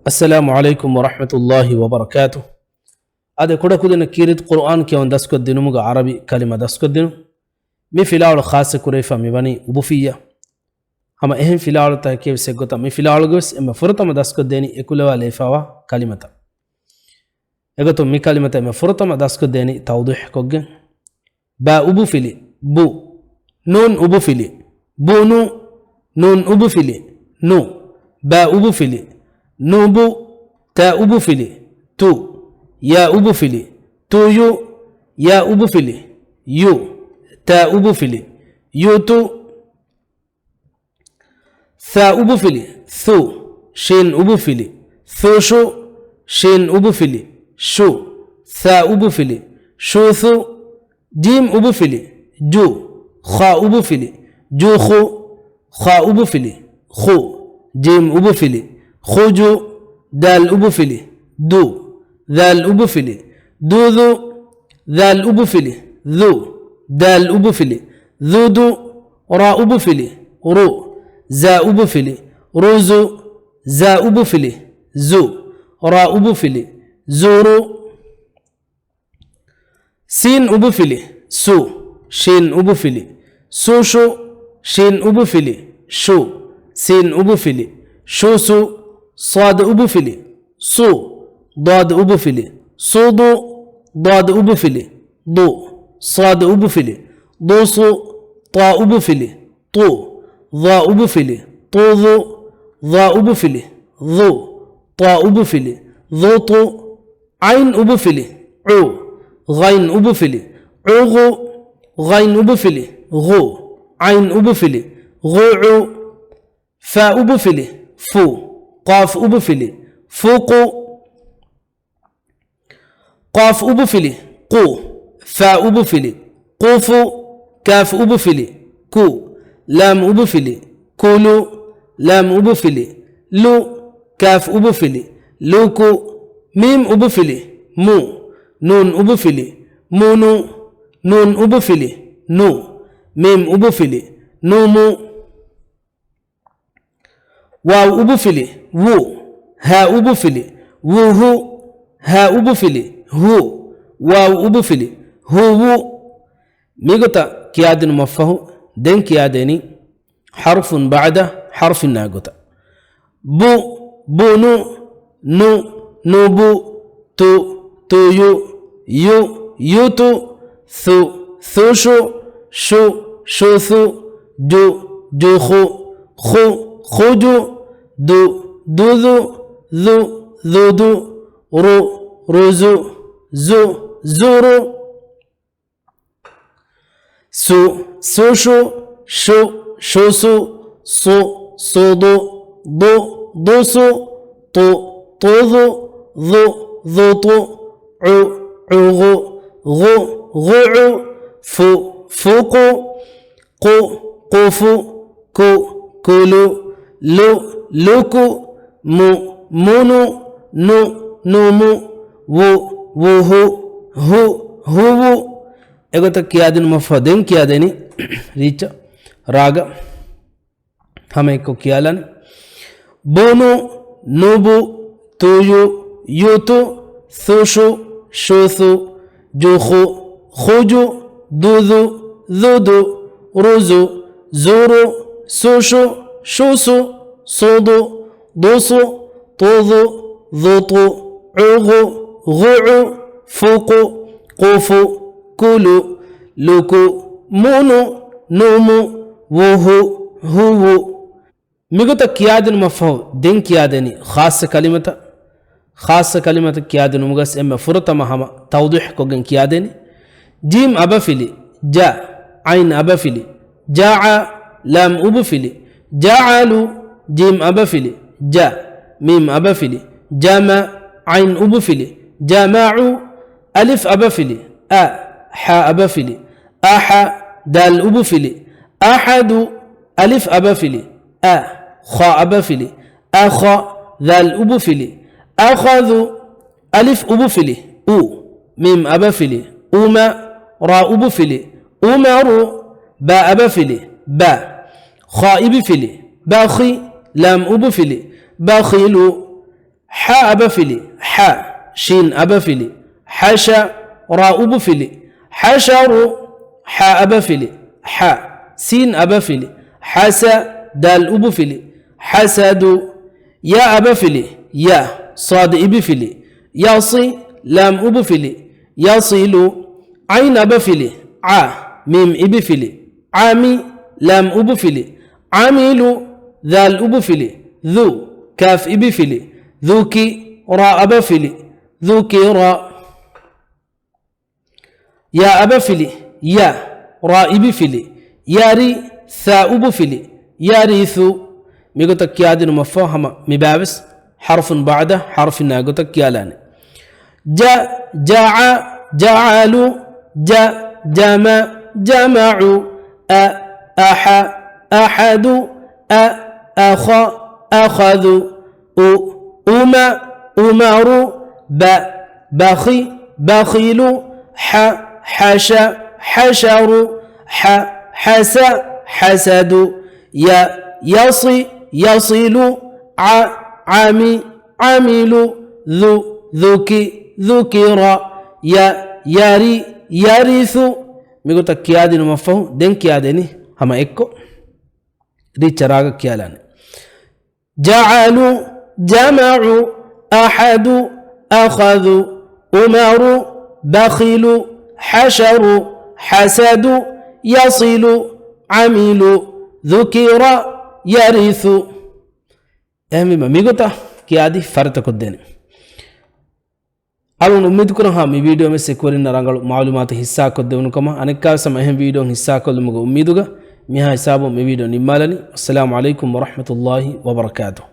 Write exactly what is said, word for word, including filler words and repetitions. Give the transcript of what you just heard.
އައްސަލާމު ޢަލައިކުމް ވަރަޙްމަތުﷲި ވަބަރަކާތު. އާދެ، ކުޑަކުދިންނަށް ކީރިތި ޤުރުއާން ކިޔަވަން ދަސްކޮށްދިނުމުގަ ޢަރަބި ކަލިމަ ދަސްކޮށްދިނުން. މި ފިލާވަޅު ޚާއްޞަ ކުރެވިފަ މިވަނީ އުބުފިއްޔާ. ހަމަ އެހެން ފިލާވަޅުތަކެއް ވެސް އެއްގޮތަށް މި ފިލާވަޅުގަ ވެސް އެންމެ ފުރަތަމަ ދަސްކޮށްދޭނީ އެކުލަވާލައިފަވާ ކަލިމަތައް. އެގޮތުން މި ކަލިމަތައް އެންމެ ފުރަތަމަ ދަސްކޮށްދޭނީ ތައުޟީޙްކޮށްގެން. ބާ އުބުފިލި، ބު. ނޫން އުބުފިލި، ބުނު. ނޫން އުބުފިލި، ނު. ބާ އުބުފިލި، ނުބު. ތާ އުބުފިލި، ތު. ޔާ އުބުފިލި، ތުޔު. ޔާ އުބުފިލި، ޔު. ތާ އުބުފިލި، ޔުތު. ޘާ އުބުފިލި، ޘު. ޝީން އުބުފިލި، ޘުޝު. ޝީން އުބުފިލި، ޝު. ޘާ އުބުފިލި، ޝުޘު. ޖީމް އުބުފިލި، ޖު. ޚާ އުބުފިލި، ޖުޚު. ޚާ އުބުފިލި، ޚު. ޖީމް އުބުފިލި، ޚުޖު. ދާލް އުބުފިލި، ދު. ޛާލް އުބުފިލި، ދުޛު. ޛާލް އުބުފިލި، ޛު. ދާލް އުބުފިލި، ޛުދު. ރާ އުބުފިލި، ރު. ޒާ އުބުފިލި، ރުޒު. ޒާ އުބުފިލި، ޒު. ރާ އުބުފިލި، ޒުރު. ސީން އުބުފިލި، ސު. ޝީން އުބުފިލި، ސުޝު. ޝީން އުބުފިލި، ޝު. ސީން އުބުފިލި، ޝުސު. ޞާދު އުބުފިލި، ޞު. ޟާދު އުބުފިލި، ޞުޟު. ޟާދު އުބުފިލި، ޟު. ޞާދު އުބުފިލި، ޟުޞު. ޠާ އުބުފިލި، ޠު. ޡާ އުބުފިލި، ޠުޡު. ޡާ އުބުފިލި، ޡު. ޠާ އުބުފިލި، ޡުޠު. ޢައިން އުބުފިލި، ޢު. ޣައިން އުބުފިލި، ޢުޣު. ޣައިން އުބުފިލި، ޣު. ޢައިން އުބުފިލި، ޣުޢު. ފާ އުބުފިލި، ފު. ޤާފް އުބުފިލި، ފުޤު. ޤާފް އުބުފިލި، ޤު. ފާ އުބުފިލި، ޤުފު. ކާފް އުބުފިލި، ކު. ލާމް އުބުފިލި، ކުލު. ލާމް އުބުފިލި، ލު. ކާފް އުބުފިލި، ލުކު. މީމް އުބުފިލި، މު. ނޫން އުބުފިލި، މުނު. ނޫން އުބުފިލި، ނު. މީމް އުބުފިލި، ނުމު. ވާވް އުބުފިލި، ވު. ހާ އުބުފިލި، ވުހު. ހާ އުބުފިލި، ހު. ވާވް އުބުފިލި، ހުވު. މިގޮތަށް ކިޔާދިނުމަށްފަހު ދެން ކިޔާދޭނީ ޙަރުފުން ބަޢުދަ ޙަރުފިން ނާ ގޮތަށް. ބު، ބުނު، ނު، ނުބު، ތު، ތުޔު، ޔު، ޔުތު، ޘު، ޘުޝު، ޝު، ޝުޘު، ޖު، ޖުޚު، ޚު، ޚުޖު، ދު، ދުޛު، ޛު، ޛުދު، ރު، ރުޒު، ޒު، ޒުރު. ސު، ސުޝު، ޝު، ޝުސު، ޞު، ޞުޟު، ޟު، ޟުޞު، ޠު، ޠުޡު، ޡު، ޡުޠު، ޢު، ޢުޣު، ޣު، ޣުޢު، ފު، ފުޤު، ޤު، ޤުފު، ކު، ކުލު، ލު، ލުކު، މު، މުނު، ނު، ނުމު، ވު، ވުހު، ހު، ހުވު. އެގޮތަށް ކިޔާދިނުމަށްފަހު ދެން ކިޔާދޭނީ ރީއްޗަށް ރާގަށް ހަމައެއްކޮށް ކިޔާލަން. ބުނު، ނުބު، ތުޔު، ޔުތު، ޘުޝު، ޝުޘު، ޖުޚު، ޚުޖު، ދުޛު، ޛުދު، ރުޒު، ޒުރު، ސުޝު، ޝުޞު، ޞުޟު، ޟުޞު، ޠުޡު، ޡުޠު، ޢުޣު، ޣުޢު، ފުޤު، ޤުފު، ކުލު، ލުކު، މުނު، ނުމު، ވުހު، ހުވު. މިގޮތަށް ކިޔާދިނުމަށްފަހު ދެން ކިޔާދޭނީ ޚާއްޞަ ކަލިމަތައް. ޚާއްޞަ ކަލިމަތައް ކިޔާދިނުމުގަސް އެންމެ ފުރަތަމަ ހަމަ ތައުޟީޙްކޮށްގެން ކިޔާދޭނީ. ޖީމް އަބަފިލި، ޖަ. ޢައިން އަބަފިލި، ޖަޢަ. ލާމް އުބުފިލި، ޖަޢަލު. ޖީމް އަބަފިލި، ޖަ. މީމް އަބަފިލި، ޖަމަ. ޢައިން އުބުފިލި، ޖަމަޢު. އަލިފް އަބަފިލި، އަ. ޙާ އަބަފިލި، އަޙަ. ދާލް އުބުފިލި، އަޙަދު. އަލިފް އަބަފިލި، އަ. ޚާ އަބަފިލި، އަޚަ. ޛާލް އުބުފިލި، އަޚަޛު. އަލިފް އުބުފިލި، އު. މީމް އަބަފިލި، އުމަ. ރާ އުބުފިލި، އުމަރު. ބާ އަބަފިލި، ބަ. ޚާ އިބިފިލި، ބަޚި. ލާމް އުބުފިލި، ބަޚިލު. ޙާ އަބަފިލި، ޙަ، ޝީން އަބަފިލި، ޙަޝަ، ރާ އުބުފިލި، ޙަޝަރު، ޙާ އަބަފިލި، ޙަ، ސީން އަބަފިލި، ޙަސަ، ދާލް އުބުފިލި، ޙަސަދު، ޔާ އަބަފިލި، ޔަ، ޞާދު އިބިފިލި، ޔަޞި، ލާމް އުބުފިލި، ޔަޞިލު، ޢައިން އަބަފިލި، ޢަ، މީމް އިބިފިލި، ޢަމި، ލާމް އުބުފިލި، ޢަމިލު، ޛާލް އުބުފިލި، ޛު، ކާފް އިބިފިލި، ޛުކި، ރާ އަބަފިލި، ޛުކިރަ. ޔާ އަބަފިލި، ޔަ، ރާ އިބިފިލި، ޔަރި، ޘާ އުބުފިލި، ޔަރިޘު. މިގޮތަށް ކިޔާދިނުމަށްފަހު ހަމަ މިބާވެސް ޙަރުފުން ބަޢުދަ ޙަރުފިންނާ ގޮތަށް ކިޔާލާނެ. ޖަ، ޖަޢަ، ޖަޢަލު، ޖަ، ޖަމަ، ޖަމަޢު، އަ، އަޙަ، އަޙަދު، އަ، އަޚަ، އަޚަދު، އު، އުމަ، އުމަރު، ބަ، ބަޚި، ބަޚިލު، ޙަ، ޙަޝަ، ޙަޝަރު، ޙަ، ޙަސަ، ޙަސަދު، ޔަ، ޔަޞި، ޔަޞިލު، ޢަ، ޢަމި، ޢަމިލު، ޛު، ޛުކި، ޛުކިރަ، ޔަ، ޔަރި، ޔަރިޘު. މިގޮތަށް ކިޔާދިނުމަށްފަހު ދެން ކިޔާދޭނީ ހަމަ އެއްކޮށް ރީއްޗަށް ރާގަށް ކިޔާލާނެ. ޖަޢަލު، ޖަމަޢު، އަޙަދު، އަޚަދު، އުމަރު، ބަޚިލު، ޙަޝަރު، ޙަސަދު، ޔަޞިލު، ޢަމިލު، ޛުކިރަ، ޔަރިޘު. އެހެންވީމަ މިގޮތަށް ކިޔާދީ ފަރިތަކޮށްދޭނެ. އަޅުގަނޑު އުއްމީދުކުރަންހާ މި ވީޑިއޯ ވެސް އެކުވެރިންނަށް ރަނގަޅު މަޢުލޫމާތު ހިއްސާކޮށްދެވުނު ކަމަށް. އަނެއްކާވެސް ހަމަ އެހެން ވީޑިއޯ ހިއްސާކޮށްލުމުގެ އުއްމީދުގަ މިހާ ހިސާބުން މި ވީޑިއޯ ނިންމާލަނީ. އައްސަލާމު ޢަލައިކުމް ވަރަޙްމަތުﷲ ވަބަރަކާތުހު.